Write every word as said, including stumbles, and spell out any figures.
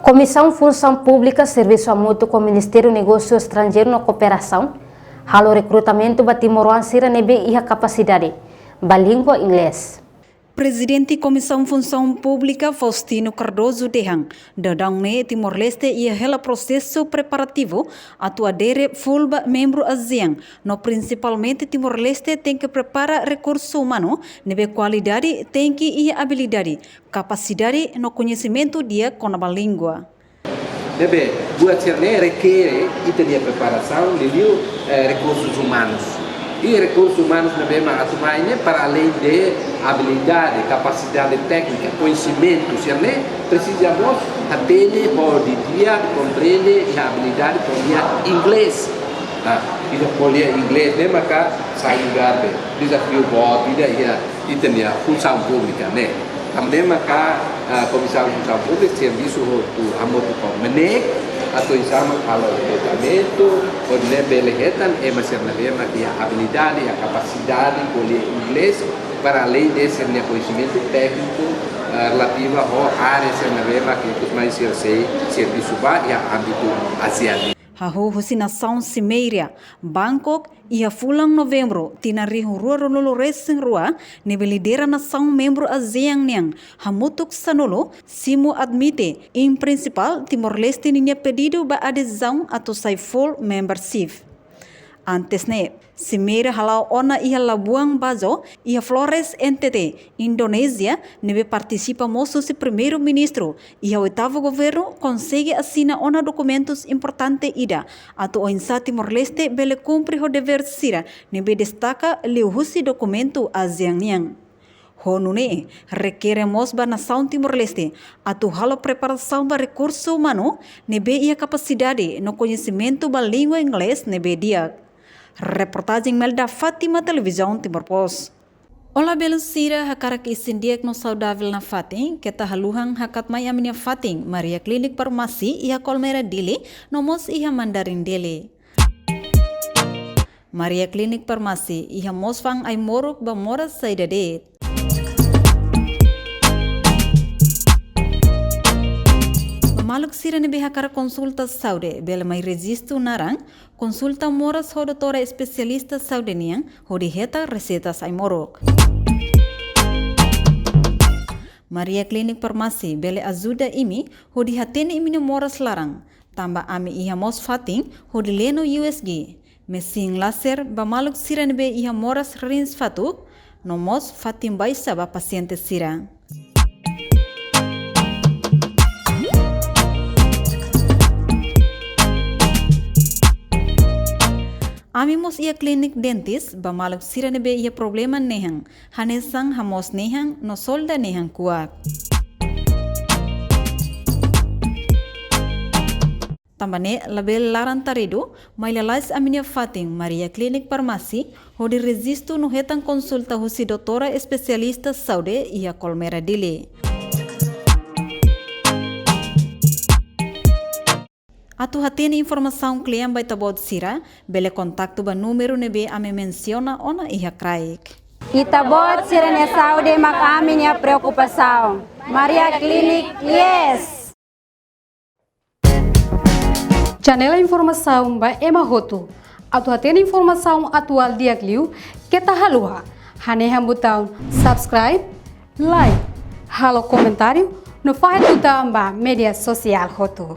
Komisaun Funsaun Públika servisu hamutuk ho Ministériu Negósiu Estranjeiru no Kooperasaun halo rekrutamentu ba timoroan sira ne'ebé iha kapasidade ba língua inglés. Prezidente Komisaun Funsaun Públika, Faustino Cardoso, dehan daudaun ne'e Timor-Leste iha hela prosesu preparativu atu adere full ba membru ASEAN, no prinsipalmente Timor-Leste tenke prepara rekursu umanu ne'ebé kualidade, tenke iha abilidade, kapasidade no koñesimentu di'ak kona-ba língua. Ne'ebé buat sira-ne'e rekere ita-nia preparasaun, liuliu, eh, rekursus umanus. I rekursus umanus ne'ebé mak atu mai ne'e, para além de abilidade, kapasidade téknika, koñesimentu sira-ne'e, presiza mós hatene ho di'ak, komprende iha abilidade ko'alia inglés. Ah, ita ko'alia inglés ne'e maka sai lugar be. Dezafiu boot ida iha ita-nia funsaun públika ne'e. Tanba ne'e maka, ah, Komisaun Funsaun Públika servisu hotu hamutuk ho MNEK, atu oinsá mak halo rekrutamentu, hodi nune'e bele hetan ema sira ne'ebé mak iha abilidade, iha kapasidade ko'alia inglés, para além de sira-nia koñesimentu tékniku, ah, relativa ho área sira ne'ebé mak ikus mai sira sei servisu ba iha ámbitu ASEAN. Hahú husi nasaun Simeira, Bangkok, iha fulan Novembru, tinan rihun rua ruanulu resin rua, ne'ebé lidera nasaun membru ASEAN nian, hamutuk sanulu, simu admite, em prinsipál, Timor-Leste ninia pedidu ba adezaun atu sai full membership. Antes ne'e, Simeira hala'o ona iha Labuan Bajo, iha Flores, N T T, Indonézia, ne'ebé partisipa mós husi Primeiru-Ministru, iha oitavu governu, konsege asina ona dokumentus importante ida atu oinsá Timor-Leste bele kumpre ho devér sira ne'ebé destaka liuhusi dokumentu ASEAN nian. Ho nune'e, rekere mós ba nasaun Timor-Leste atu halo preparasaun ba rekursu umanu ne'ebé iha kapasidade no koñesimentu ba língua inglés ne'ebé di'ak. Reportajen Melda Fátima, Televizaun Timor Post. Olá belun sira, hakarak isin di'ak no saudavel nafatin, keta haluha hakat mai ami-nia fatin Maria Clinic Farmasi iha Kolmera Dili, no mós iha Mandarin Dili. Maria Clinic Farmasi iha mós fa'an ai-moruk ba moras saida de'it. Ba maluk sira ne'ebé hakarak konsulta saúde, bele mai rejistu naran, konsulta moras ho doutora espesialista saúde nian, hodi hetan reseitas ai-moruk. Maria Clinic Farmasi bele ajuda imi hodi hatene imi-nia moras laran, tanba ami iha mós fatin hodi leno U S G, mesin laser ba maluk sira ne'ebé iha moras rins fatuk, no mós fatin baixa ba pasiente sira. Ami mós iha klinik dentis ba maluk sira ne'ebé iha problema nehan, hanesan hamoos nehan no solda nehan kuak. Tanba ne'e labele laran taridu, mai lalais ami-nia fatin Maria Clinic Farmasi, hodi rejistu no hetan konsulta husi doutora espesialista saúde iha Kolmera Dili. Atu hatene informasaun kle'an ba ita-boot sira, bele kontaktu ba númeru ne'ebé ami mensiona ona iha kraik. Ita-boot sira-nia saúde mak ami-nia preokupasaun. Maria Clinic, yes! Janela informasaun ba ema hotu. Atu hatene informasaun atuál di'ak liu, keta haluha hanehan butaun subscribe, like, halo komentáriu, no fahe tutan ba média sosiál hotu.